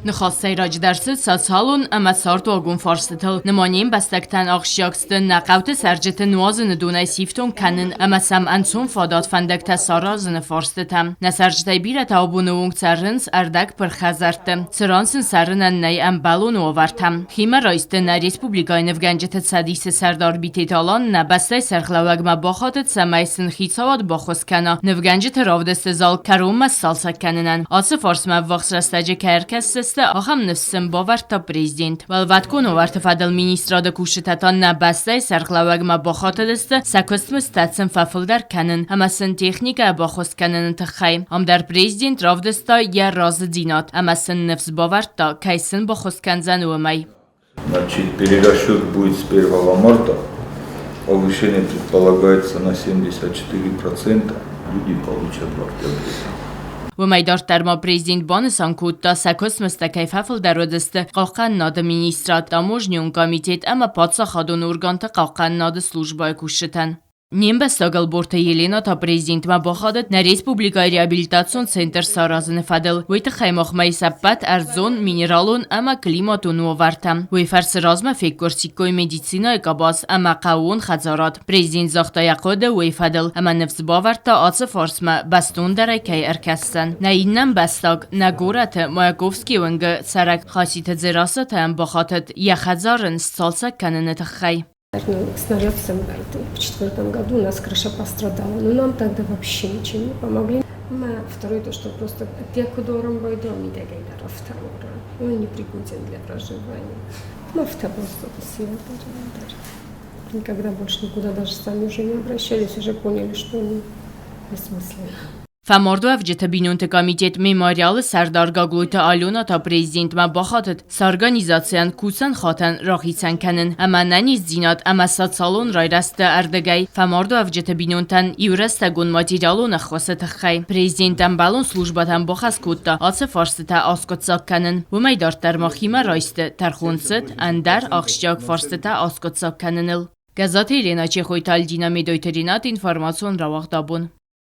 Ныхас сӕйраджыдӕр цыд социалон ӕмӕ цардуагон фарстытыл. Нымӕ не мбӕстӕгтӕн ахсджиаг сты нӕ хъӕуты цӕрджыты нуазыны донӕй сифтонг кӕнын ӕмӕ сӕм ӕнцон фадат фӕндӕгтӕ саразыны фарстытӕ. Нӕ цӕрджытӕй бирӕтӕ абоны онг цӕрынц ӕрдӕгпырх хӕдзӕртты, цыран сын цӕрынӕн нӕй ӕмбӕлон уавӕртӕ. Химӕ райсты нӕ республикӕйы нывгӕнджыты цӕдисы сӕрдар Битеты Алан нӕ бӕстӕйы сӕргълӕууӕгмӕ бахатыд, цӕмӕй сын хицауад баххуыс кӕна нывгӕнджыты равдысты зал кӕронмӕ сцалцӕг кӕнынӕн. Ацы фарсмӕ ӕввахс рӕстӕджы кӕй ӕркӕсдзысты, ахӕм ныфс сын бавӕрдта президент. Уӕлвӕткон уавӕрты фӕдыл министрады кусджытӕ та нӕ бӕстӕйы сӕргълӕууӕгмӕ бахатыдысты сӕ куыстмыздтӕ сын фӕфылдӕр кӕнын ӕмӕ сын техникӕ баххуыс кӕныны тыххӕй. Ам дӕр президент равдыста йӕ разыдзинад ӕмӕ сын ныфс бавӕрдта, кӕй сын баххуыс кӕндзӕн, уымӕй. Значит, перерасчет будет с 1 марта. Повышение предполагается на 74%. Люди получат в октябре. Уымӕй дарддӕр ма президент банысан кодта, сӕ куыстмыздтӕ кӕй фӕфылдӕр уыдзысты Хъахъхъӕнынады министрад, таможнийон комитет ӕмӕ паддзахадон органты хъахъхъӕнынады службӕйы кусджытӕн. Не мбӕстаг Ӕлборты Елена та президентмӕ бахатыд нӕ республикӕйы реабилитацион центр саразыны фӕдыл. Уый тыххӕй махмӕ ис ӕппӕт ӕрдзон, минералон ӕмӕ климатон уавӕртӕ. Уый фӕрцы размӕ феккуырсиккой медицинӕйы къабаз ӕмӕ хъӕууон хӕдзарад. Президент загъта йӕ хъуыды уый фӕдыл ӕмӕ ныфс бавӕрдта ацы фарсмӕ бӕстондӕрӕй кӕй ӕркӕсдзӕн. Нӕ иннӕ ӕмбӕстаг, нӕ горӕты Маяковскийы уынгы цӕрӕг Хаситы Дзерассӕ та йӕм бахатыд йӕ хӕдзар ын сцалцӕг кӕныны тыххӕй. Снаряд сӕмбӕлд. В четвертом году у нас крыша пострадала, но нам тогда вообще ничем не помогли. Второй то, что просто опеку дом Он непригоден для проживания. Никогда больше никуда даже сами уже не обращались, уже поняли, что они бессмысленны. Фӕмардуӕвджыты бинонты комитет Мемориалы сӕрдар Гаглойты Алена та президентмӕ бахатыд сӕ организацийӕн кусӕн хатӕн рахицӕн кӕнын ӕмӕ ӕнӕниздзинад ӕмӕ социалон райрӕзты ӕрдыгӕй фӕмардуӕвджыты бинонтӕн иурӕстӕгон материалон ӕххуысы тыххӕй. Президент ӕмбӕлон службӕтӕн бахӕс кодта ацы фарстытӕ аскъуыддзаг кӕнын. Уымӕй дарддӕр ма химӕ райсты тӕрхон цыд ӕндӕр ахсджиаг фарстытӕ аскъуыддзаг кӕныныл. Гӕззаты Елена, Чехойты Альдина, Медойты Ренат, информацион рауагъд абон.